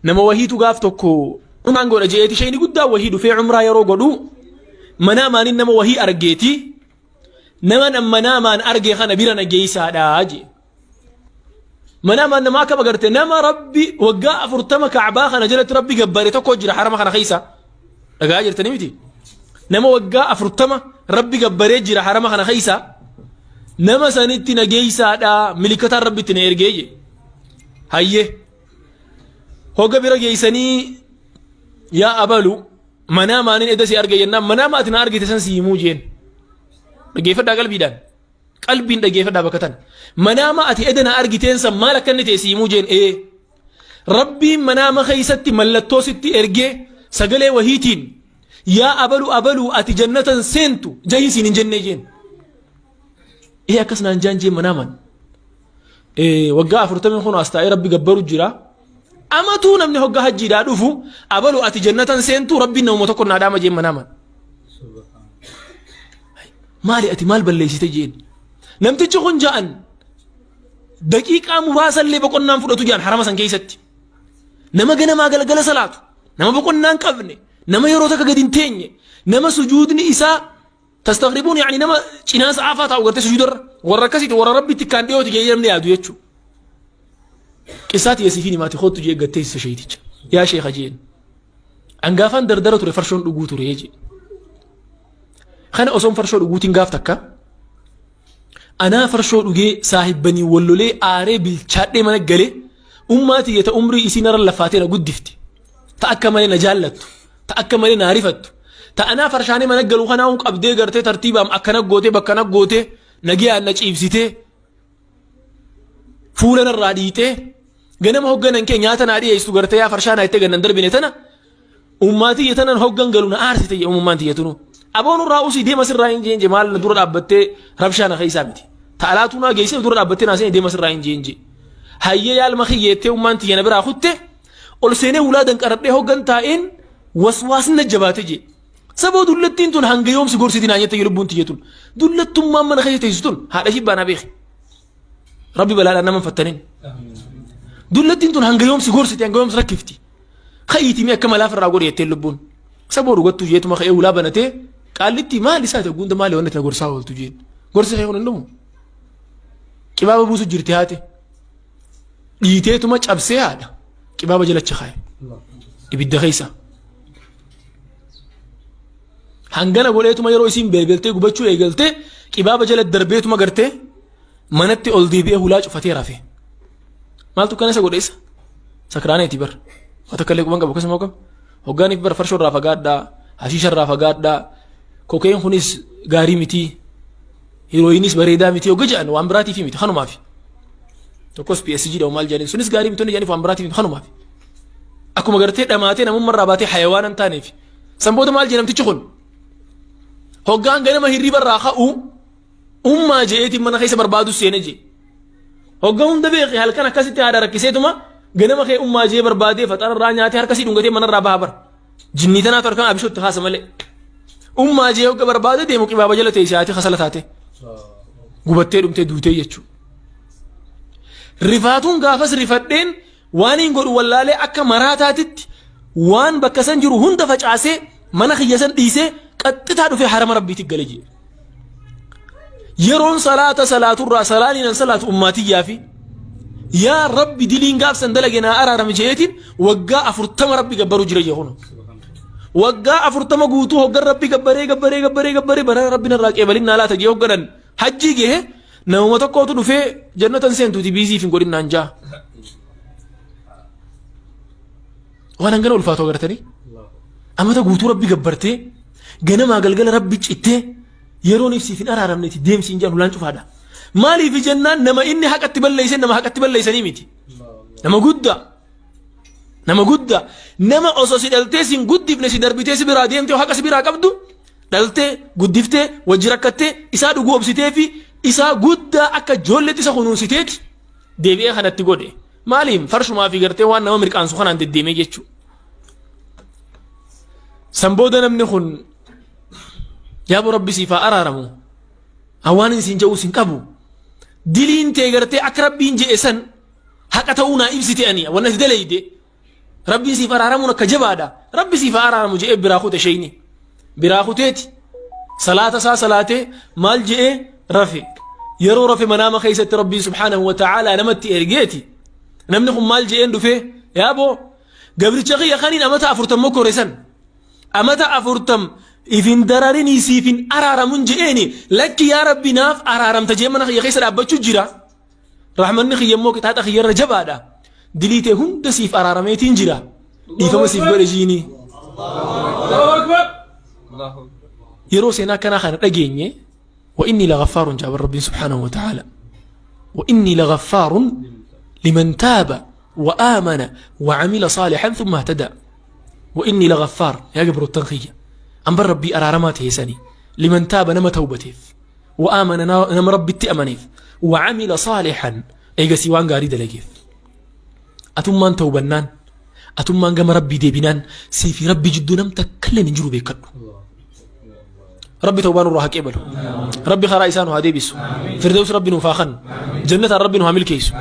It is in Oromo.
Nama wahiitu gaaf tokko umraan godha je'eeti shayni guddaa wahii dhufee umraa yeroo godhu manaamaan nama wahii argeeti nama nan manaamaan arge kana bira na geeysaadha jee. Manaamaan nama akkam agarte nama rabbi waggaa 40 ka'baa kana jalatti rabbi gabbare tokko jira harama kana keessa. Dhagaa jirtanii miti. Nama waggaa 40 rabbi gabbaree jira harama kana keessa. Nama sanitti na geeysaadha milikataan rabbi itti na ergee jee. Hayyee. Hogga bira geeysanii yaa abalu manaa maaniin edda si arge jennaan manaa maati na argite san si himuu jeen. Dhaggeeffadhaa qalbiidhaan. Qalbiin dhaggeeffadhaa bakka tana. Manaama ati edda na argiteen san maal akka inni ta'e si himuu jeen ee. Rabbiin manaama keessatti mallattoo sitti ergee sagalee wahiitiin yaa abalu abalu ati jannatan seentu jahiin siin hin jennee jeen. Ee akkas naan jaan jeen manaamaan. Waggaa afurtamii kun as taa'ee rabbi gabbaru jira. Amatuu namni hoggaa hajjiidhaa dhufu abalu ati jannatan seentu rabbiin namuma tokko naa dhaama jeen manaamaan. Maali ati maal balleessite jeen. Namtichi kun ja'an daqiiqaa muraasallee boqonnaan fudhatu ja'an harama san keessatti. Nama ganamaa galgala salaatu, nama boqonnaa hin qabne, nama yeroo takka gadi hin teenye, nama sujuudni isaa Tastagribuun yaani nama cinaa sa'aafaa taa'u gartee sujuudarra warra akkasiiti warra rabbitti kaan dhiyooti jedhee namni yaadu jechuudha. Qissaa tiyya siifin himaati kottu jee gattee isa sheeyticha. Yaa sheekha jeen. Angaafaan dardara ture farshoon dhuguu ture jee. Kana osoon farshoo dhuguutiin gaaf takka anaa farshoo dhugee saahibbanii wallolee aaree bilchaadhee mana galee ummaa tiyya ta umrii isii narra lafaatee na guddifte. Ta akka malee na jaallattu. Ta akka malee na rifattu. Ta anaa farshaanee mana galu kanaa qabdee gartee tartiibaam akkana gootee bakkana gootee nagayaan na ciibsitee fuula narraa dhiitee ganama hogganan kee nyaata naa dhiyeessu gartee yaa farshaa naa itti gannan darbine tana ummaa tiyya tanan hoggan galu na aarsite jee ummaan tiyya tunu. Aboon irraa usii deema sirraa hin jeen jee maal na dura dhaabbattee rabshaa na keessaa miti. Ta alaatuu naa geessee dura dhaabbattee naa seene deema sirraa hin jeen jee. Hayyee yaalma kiyyeettee ummaan tiyya na biraa kutte Ol seenee hulaa danqaradhee hoggan taa'een waswaasni na jabaate jee. Saboo dullattiin tun hanga yoom si gorsiti naan jette lubbuun tiyya tun. Dullattummaan mana keessa teessu tun haadha ishii baanaa beeki. Rabbi balaadhaan nama hin fattanin. Dullattiin tun hanga yoom si gorsiti hanga yoom si rakkifti. Ka'iitii mee akka malaaf irraa godhi jetteen lubbuun. Saboo dhugattuu jeetuma ka'ee hulaa banatee qaallitti maal isaati hogguunda maali wanni itti na gorsaa ooltu jeen. Gorsi kee kun hin dhumu. Qibaaba buusu jirti haati. Dhiiteetuma cabsee haadha qibaaba jalacha kaaye. Ibidda keessa. Hangana godheetuma yeroo isiin belbeltee gubachuu eegaltee qibaaba jala darbeetuma gartee manatti ol deebi'ee hulaa cufatee rafe. Maaltu kana isa godhe isa? Sakraaneeti bar. Waa takka illee quban qabu akkasuma qabu. Hoggaaniif bar farshoo irraa fagaadhaa, hashiisha irraa fagaadhaa, kokeen kunis gaarii mitii. Hirooyinis bareedaa miti hogga jedhan waan biraatiif miti kanumaafi. Tokkos PSG dha maal jedhaniin sunis gaarii miti wanni jedhaniif waan biraatiif miti kanumaafi. Akkuma gartee dhamaatee namummaa irraa baatee hayawaana hin taaneef. San booda maal jedhe namtichi kun? Hoggaan ganama hirriba irraa ka'u ummaa je'eetiin mana keessa barbaadu seene jee. Hogga hunda beeki halkan akkasitti haadha rakkiseetuma ganama kee ummaa jee barbaadee faxara irraa nyaatee harka sii dhungatee mana irraa baha bara. Jinnii tanaatu harkaan abishootti kaasa malee. Ummaa jee hogga barbaade deemu qibaaba jala teessee haati kasala taate. Gubattee dhumtee duutee jechuudha. Rifaatuun gaafas rifadheen waan hin godhu wallaalee akka maraataatitti waan bakka san jiru hunda facaasee mana kiyya san dhiisee qaxxitaa dhufee harama rabbiitti gale jee. Yeroon salaata salaaturraa salaanii nan salaatu ummaatiyyaa fi yaa rabbi diliin gaaf san dalage naa araarami jeetiin waggaa 40 rabbi gabbaruu jira jee kunu. Waggaa 40 guutuu hoggan rabbi gabbaree gabbaree gabbaree gabbaree bara rabbi narraa qeebalin naa laata jee hogganan hajjii gehe namuma tokkootu dhufee jannatan seentuuti biiziif hin godhin naan jaa. Waan hangana ulfaatu agartanii amata guutuu rabbi gabbartee ganamaa galgala rabbi cittee yeroon ibsiif hin araaramneeti deemsi hin jedhan hulaan cufaadha. Maaliif jennaan nama inni haqatti balleeysan nama haqatti balleeysanii miti. Nama guddaa. Nama guddaa. Nama osoo si dhaltee si hin guddifne si darbitee si biraa deemtee haqa si biraa qabdu dhaltee guddiftee wajji rakkattee isaa dhuguu obsitee fi isaa guddaa akka ijoolleetti isa kunuunsiteeti deebi'ee kanatti godhe. Maaliif farshumaa fi gartee waan nama mirqaansu kanaan deddeemee jechuudha. San booda namni kun yaaboo rabbi siif haa araaramu. Waan inni siin jedhu sin qabu. Diliin tee gartee akka rabbiin jedhe san haqa ta'uu naa ibsite ani wanna si dalayde. Rabbiin siif araaramuun akka jabaadha. Rabbi siif haa araaramu je'ee biraa kute sheeyni. Biraa kuteeti. Salaata isaa salaatee maal je'ee rafe. Yeroo rafe manaama keessatti Rabbiin subhaanahu wa ta'aalaa namatti ergeeti. Namni kun maal je'een dhufee yaaboo gabricha kiyya kaniin amata afurtam mokkore san. Amata afurtam ifin dararinii siif hin araaramun je'eeni lakki yaa Rabbi naaf araaramta jee mana kiyya keessa dhaabbachuu jira. Rahmanni kiyya immoo qixaaxa kiyya irra jabaadha. Dilii tee hunda siif araarameetiin jira. Dhiifama siif godhe jiini. Yeroo seenaa akkanaa kana dhageenye wa inni lagaffaarun jaabar Rabbiin subhaanahu wa ta'aala. Wa inni lagaffaarun liman taaba wa aamana wa amila saalihan thumma ihtada. Wa inni lagaffaar yaa gabroottan kiyya. An bar Rabbii araaramaa ta'e sani liman taaba nama tawbateef. Wa aamana nama Rabbitti amaneef. Wa amila saalihan eegasii waan gaarii dalageef. Atummaan tawbannaan atummaan gama Rabbii deebinaan sii fi Rabbii jidduu nam takkalleen hin jiru beekadhu. Rabbi tawbaa nurraa haa qeebalu. Rabbi karaa isaa nu haa deebisu. Firdaus Rabbi nuuf haa kennu. Jannataan Rabbi nu haa milkeessu.